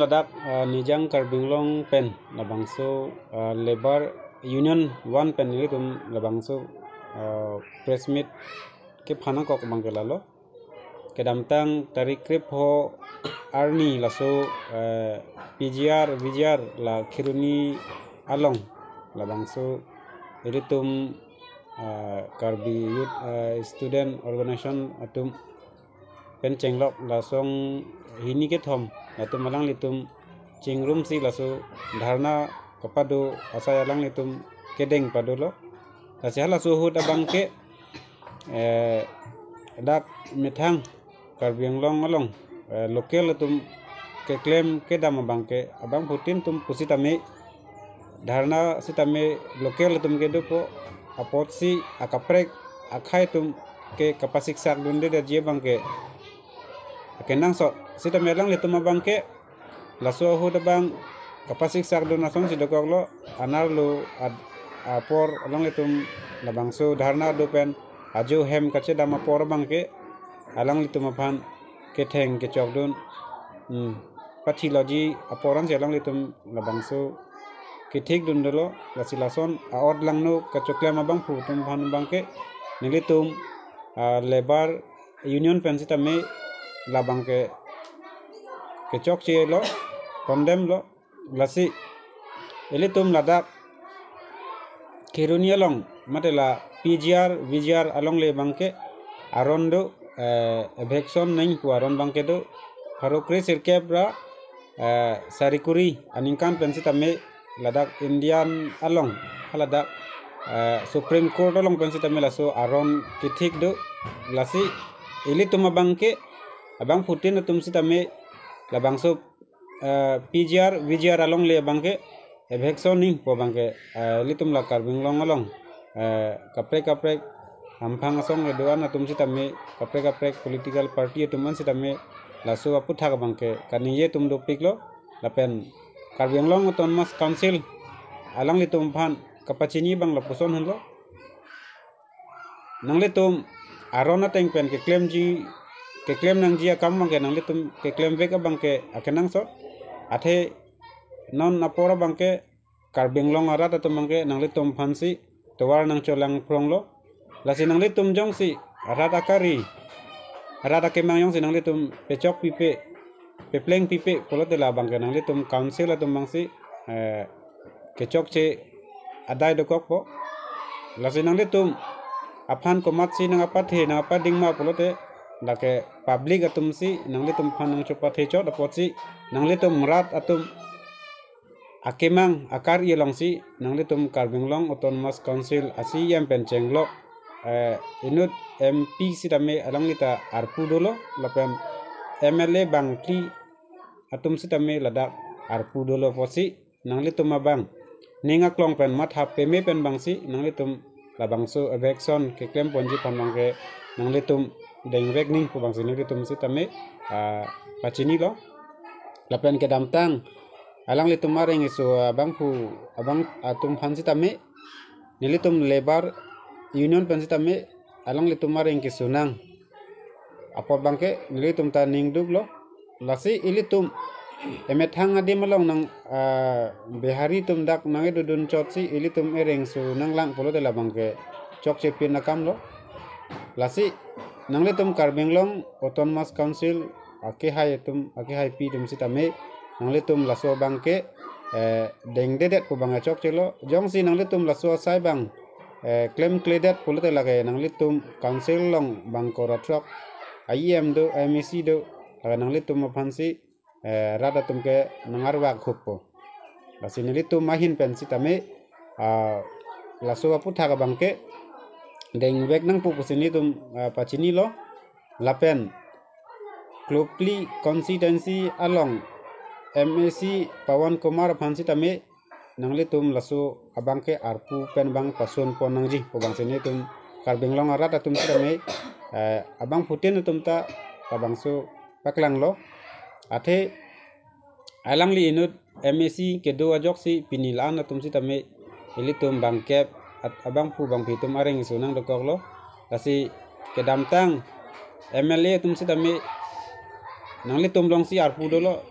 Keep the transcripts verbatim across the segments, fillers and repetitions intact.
Ladak, ah, Nijang Karbi Anglong pen labangso, ah, Labour Union one pen ilitum labangso, ah, press meet kephan nangkok abangke lalo. Kedamtang tarik krepho arni laso, eh, P G R, V G R la Kheroni along labangso ilitum, eh, Karbi Youth, eh, Student Organization atum pen chenglok lason hini kethom latum alanglitum chingrumsi laso dharna kapado asai alanglitum kedeng padolo. Lasi halaso ahut abangke, eh, dak methang Karbi Anglong along, eh, local atum keklem kedam abangke abangphutin atum pusitame dharna sitame local atum kedopo apotsi akaprek akhei atum ke kapasiksak dundedetji abangke akenangsot sitame alanglitum abangke laso ahut abang kapasiksak dun asonsi dokoklo, anerlo ad-, apor alanglitum labangso dharna do pen ajo hem kachedam apor abangke alanglitum aphan ketheng kechokdun, hmm, pathiloji apor ansi alanglitum labangso kethikdun dolo. Lasi lason a-ot langno kachoklem abangphu atum aphan abangke nelitum, ah, Labour Union pen sitame labangke kechokchelo, condemn lo. Lasi ilitum ladak Kheroni along mate la P G R, V G R alongle abangke aron do, eh, eviction nangji pu aron abangke do. Pharo kre sirkep ra, eh, sari kuri aningkan pen sitame ladak Indian along, haladak, eh, Supreme Court along pen sitame laso aron kethik do. Lasi ilitum abangke abangphutin atum sitame labangso, eh, P G R, V G R alongle abangke eviction nangji pu abangke, eh, ilitum la Karbi Anglong along, eh, kaprek kaprek hamphang asong kedo-an atum sitame, kaprek kaprek political party atum an sitame laso aphuthak abangke kaningje atum dopiklo. Lapen Karbi Anglong Autonomous Council alanglitum aphan kapachini abang lapuson henlo. Nanglitum aron ateng pen keklemji, keklem nangji akam abangke nanglitum keklemvek abangke akenangsot. Athe non apor abangke Karbi Anglong arat atum abangke nanglitum aphansi tovar nangcholangpronglo. Lasi nanglitum jongsi arat akari, arat akemang jongsi nanglitum pechokpipe, peplengpipe pulote labangke nanglitum council atum abangsi, eh, kechokche adai dokokpo. Lasi nanglitum aphan komatsi nangpathe nangpading ma pulote lake public atumsi nanglitum aphan nangchepathe chot apotsi nanglitum rat atum akemang akari alongsi nanglitum Karbi Anglong Autonomous Council a-C E M pen chenglok, eh, inut M P sitame alanglita arpu dolo lapen M L A bangphli atum sitame ladak arpu dolo apotsi nanglitum abang ning aklong pen matha peme pen abangsi nanglitum labangso eviction keklemponji aphan abangke nanglitum dengvek nangji pu abangsi nanglitum sitame, ah, pachinilo. Lapen kedamtang alanglitum areng keso abangphu abang atum aphan sitame nelitum Labour Union pen sitame alanglitum areng keso nang apot abangke nelitum ta ningduklo. Lasi ilitum emethang adim along nang, ah, Bihari atum dak nangkedodun chotsi ilitum ereng keso nanglang pulote labangke chokchepin akamlo. Lasi nanglitum Karbi Anglong Autonomous Council akehai atum, akehaipi atum sitame nanglitum laso abangke, eh, dengdedet pu abang chokchelo. Jongsi nanglitum laso asai abang, eh, klemkledet pulote lake nanglitum council along bangkor atrok a-E M do, M A C do, lake nanglitum aphansi, eh, rat atum ke nangarvak hukpo. Lasi nelitum ahin pen sitame, ah, laso aphuthak abangke dengvek nangpo pusi nelitum, ah, pachinilo. Lapen Klovli constituency along M A C Pawan Kumar aphan sitame nanglitum laso abangke arpu pen abang pasunpon nangji pu abangsi nelitum Karbi Anglong arat atum sitame, eh, abangphutin atum ta labangso paklanglo. Athe alangli inut M A C kedo ajoksi pini la-an atum sitame ilitum bangkep at-, abangphu bangphi atum areng keso nangdokoklo. Lasi kedamtang M L A atum sitame nanglitum alongsi arpu dolo.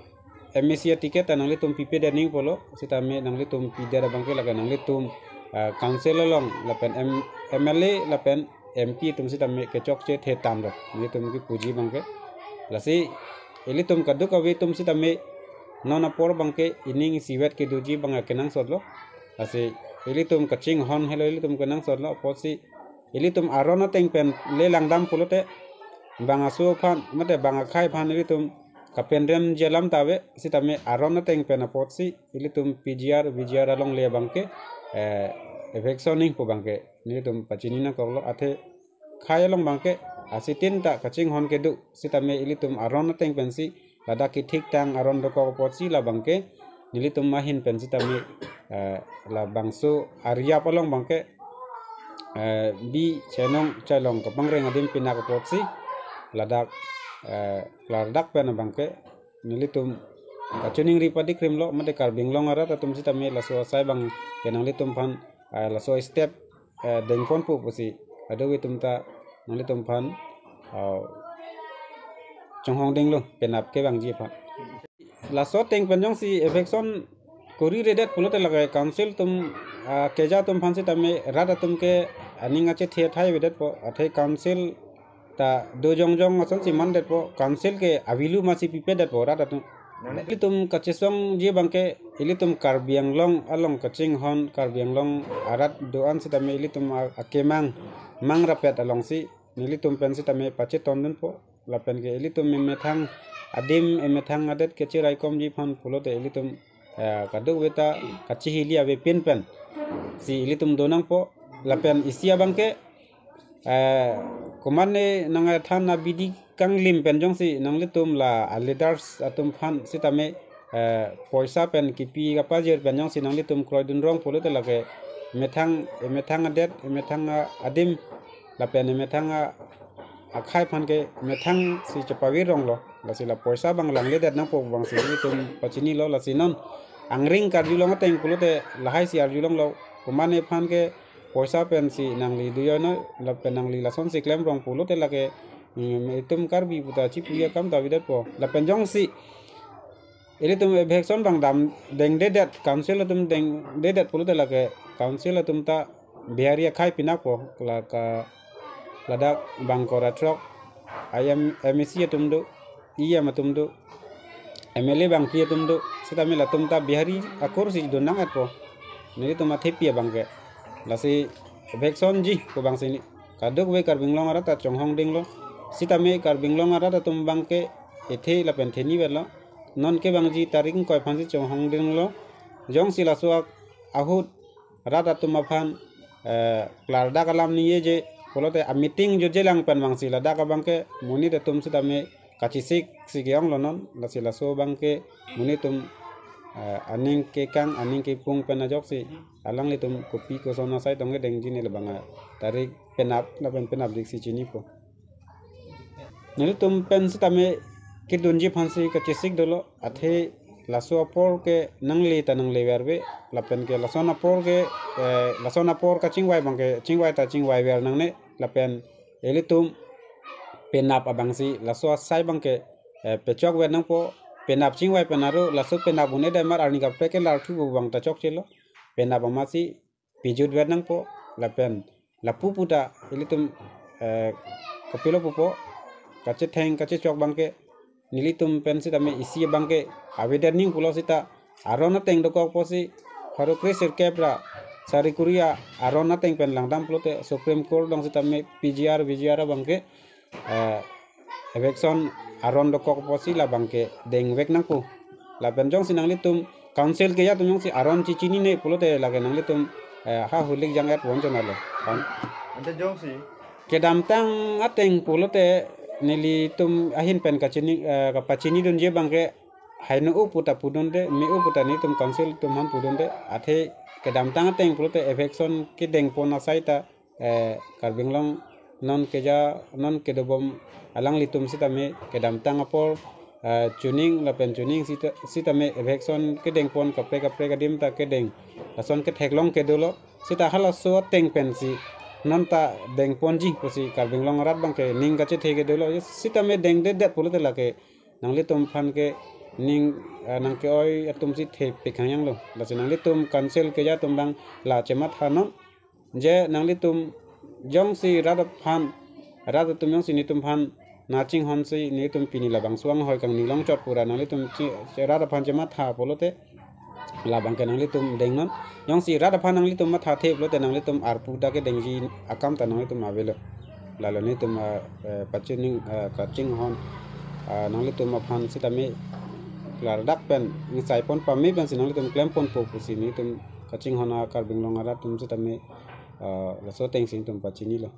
M A C a ticket ta nanglitum pipe det ning pulo, sitame nanglitum pidet abangke lake nanglitum, ah, council along lapen M-, M L A lapen M P atum sitame kechokche the tanglo, nelitum kipuji abangke. Lasi ilitum kadokave atum sitame non apor abangke ining isivet kedoji abang akenangsotlo. Lasi ilitum kachinghon helo, ilitum kenangsotlo, apotsi ilitum aron ateng pen le langdam pulote bang aso aphan, mate bang akhei aphan ilitum kapenremji alam ta ave, sitame aron ateng pen apotsi ilitum P G R, V G R along le abangke, eh, eviction ningpo abangke nelitum pachini nangkoklo. Athe khei along abangke asitin ta kachinghon kedo, sitame ilitum aron ateng pensi ladak kethiktang aron dokok apotsi la abangke nelitum ahin pen sitame, eh, labangso area along abangke, eh, bi chenong chelong kapangreng adim pinak apotsi ladak, eh, klardak pen abangke nelitum kachiningri padikrimlo, mate Karbi Anglong arat atum sitame laso asai abangke nanglitum aphan, eh, laso step, eh, dengponpo pusi kadokave atum ta nanglitum aphan, ah, chonghong denglo penap kevangji aphan. Laso ateng pen jongsi eviction kori redet pulote lake council atum, ah, keja atum aphan sitame rat atum ke aning achethe athai avedetpo, athe council ta do jongjong asonsi mandetpo, council ke avilu masi pipedetpo rat atum. Nelitum kachesongji abangke ilitum Karbi Anglong along kachinghon, Karbi Anglong arat do-an sitame ilitum a-, akemang mangrapet alongsi nelitum pen sitame pachetondunpo. Lapen ke ilitum emethang adim, emethang adet kechiraikomji aphan pulote ilitum, eh, kadokave ta kachihili avepin pensi ilitum donangpo. Lapen isi abangke, eh, komatne nangkethan abidi kanglim pen jongsi nanglitum la, ah, leaders atum aphan sitame, eh, poisa pen kipi kapajir pen jongsi nanglitum kroidun rong pulote lake emethang, emethang adet, emethang a-, adim lapen emethang a-, akhei aphan ke methang si chepavir ronglo. Lasi la poisa abang langledet nangpo abangsi ilitum pachinilo. Lasi non angring karjulong ateng pulote lahai si arjulonglo, komatne aphan ke poisa pensi nangli duyoi noi, lapen nangli lasonsi klem rong pulote lake, mm, itum Karbi puta chipuji akam ta avedetpo. Lapen jongsi ilitum eviction abang dam dengdedet, council atum dengdedet pulote lake council atum ta Bihari akhei pinakpo, lake ladak bangkor atrok, I M, M A C atum do, E M atum do, M L A bangpi atum do, sitame latum ta Bihari akur si dun nang-etpo. Nelitum athepi abangke. Lasi evictionji pu abangsi kadokave Karbi Anglong arat ta chonghong denglo. Sitame Karbi Anglong arat atum abangke ethe lapen theni verlo. Non kevangji tarik ingkoi aphansi chonghong denglo. Jongsi laso ahut rat atum aphan, eh, klardak alam ningjeje pulote a-meeting jutjelang pen abangsi ladak abangke monit atum sitame kachesik si ke-onglo non, lasi laso abangke monit atum, eh, aning kekang, aning kepung pen ajoksi alanglitum kopi koson asai tong kedengji ne labang atarik penap lapen penapdik si chinipo. Nelitum pen sitame kedunji aphansi kachesik dolo, athe laso apor ke nangle ta nanglever ave, lapen ke lason apor ke, eh, lason apor kachingvai abangke chingvai ta chingvaiver nangne, lapen ilitum penap abangsi laso asai abangke, eh, pechokver nangpo. Penap chingvai pen aro laso penap un-edetmar arni kaprek ke larthu pu abang ta chokchelo. Penap amatsi pejutver nangpo, lapen lapu puta ilitum, eh, kopilo pupo, kachetheng kachechok abangke nelitum pen sitame isi abangke avedet ning pulo sita aron ateng dokok apotsi pharo kre sirkep ra sari kuri aron ateng pen langdam pulote Supreme Court along sitame P G R, V G R abangke, eh, eviction aron dokok apotsi labangke dengvek nangpo. Lapen jongsi nanglitum council keja atum jongsi aron chechinine pulote lake nanglitum, eh, ha hulik jang-et won jonalo. Kan? Ante jongsi kedamtang ateng pulote nelitum ahin pen kachini, eh, kapachinidunji abangke haino u puta pudunde, me u puta nelitum council atum aphan pudunde, athe kedamtang ateng pulote eviction kedengpon asai ta, eh, Karbi Anglong non keja, non kedobom alanglitum sitame kedamtang apor, eh, chuning lapen chuning sita-, sitame eviction kedengpon kaprek kaprek adim ta kedeng. Lason ketheklong kedolo, sita halaso ateng pensi non ta dengponji pusi Karbi Anglong arat abangke ning kachethe kedolo, sitame dengdedet pulote lake nanglitum aphan ke ning, ah, nangke-oi atum si thepik hangyang lo. Lasi nanglitum council keja atum abang la chematha non. Je nanglitum jongsi rat aphan, rat atum jongsi nelitum aphan nangchinghon si nelitum pini labangso anghoi kangni longchot pura nanglitum chi, rat aphan chematha pulote labang ke nanglitum deng non. Jongsi rat aphan nanglitum mathathe pulote nanglitum arpu ta kedengji akam ta nanglitum avelo. Lalo nelitum, ah, eh, pachining, ah, kachinghon, ah, nanglitum aphan sitame klardak pen ingsai pon pame pensi nanglitum klem ponpo pusi nelitum kachinghon a Karbi Anglong arat atum sitame, ah, laso atengsi nelitum pachinilo.